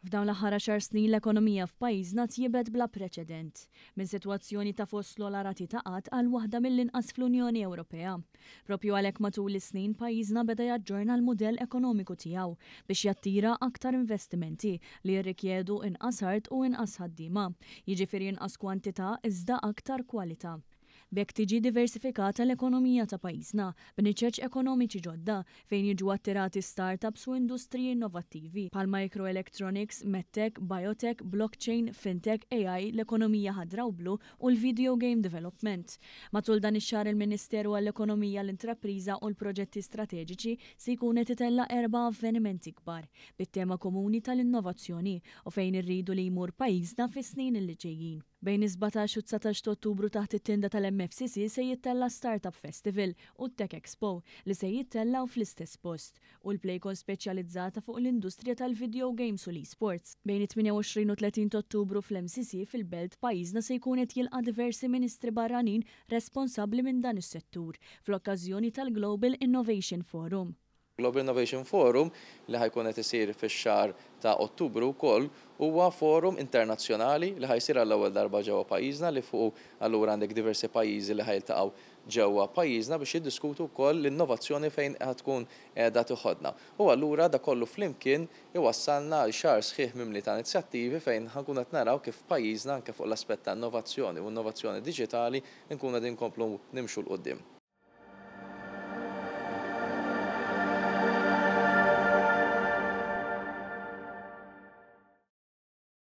F'dawn l-aħħar għaxar snin l-ekonomija f'pajjiżna tjiebet bla preċedent, minn sitwazzjoni ta' fost l-ogħla rati ta' qgħad għal waħda mill-inqas fl-Unjoni Ewropea. Proprju għalhekk matul is-snin pajjiżna beda jaġġorna l-mudell ekonomiku tiegħu biex jattira aktar investimenti li jirrikjedu inqas art u inqas ħaddiema, jiġifieri inqas kwantità iżda aktar kwalità. B'hekk tiġi diversifikata l-ekonomija ta' pajjiżna b'niċeċ ekonomiċi ġodda fejn jiġu attirati start-ups u industriji innovattivi bħal microelectronics, medtech, biotech, blockchain, fintech, AI, l-ekonomija ħadra u blu u l-video game development. Matul dan ix-xahar il-Ministeru għall-Ekonomija, l-Intrapriża u l-Proġetti Strateġiċi se jkun qed itella' erba' avvenimenti kbar bit-tema komuni tal-innovazzjoni u fejn irridu li jmur pajjiżna fis-snin li ġejjin. Bejn is-17 u 19 ta' Ottubru taħt it-tinda tal-MFCC se jittella' Startup Festival u t-Tech Expo li se jittellgħu fl-istess post u l-Playcon speċjalizzata fuq l-industrija tal-video games u l-esports. Bejn it-28 u 30 ta' Ottubru fl-MCC fil-Belt pajjiżna se jkun qed jilqa' diversi ministri barranin responsabbli minn dan is-settur fl-okkażjoni tal-Global Innovation Forum. Global Innovation Forum li ħa jkun qed isir fix-xahar ta' Ottubru wkoll huwa forum internazzjonali li ħa jsir għall-ewwel darba ġewwa pajjiżna li fuqu allura għandek diversi pajjiżi li ħa jiltaqgħu ġewwa pajjiżna biex jiddiskutu wkoll l-innovazzjoni fejn ħa tkun qiegħda tiħodna. U allura da kollu flimkien iwassalna għal xahar sħiħ mimli ta' inizjattivi fejn ħa nkunu qed naraw kif pajjiżna anke fuq l-aspett ta' innovazzjoni u innovazzjoni diġitali nkunu qegħdin nkomplu nimxu 'l quddiem.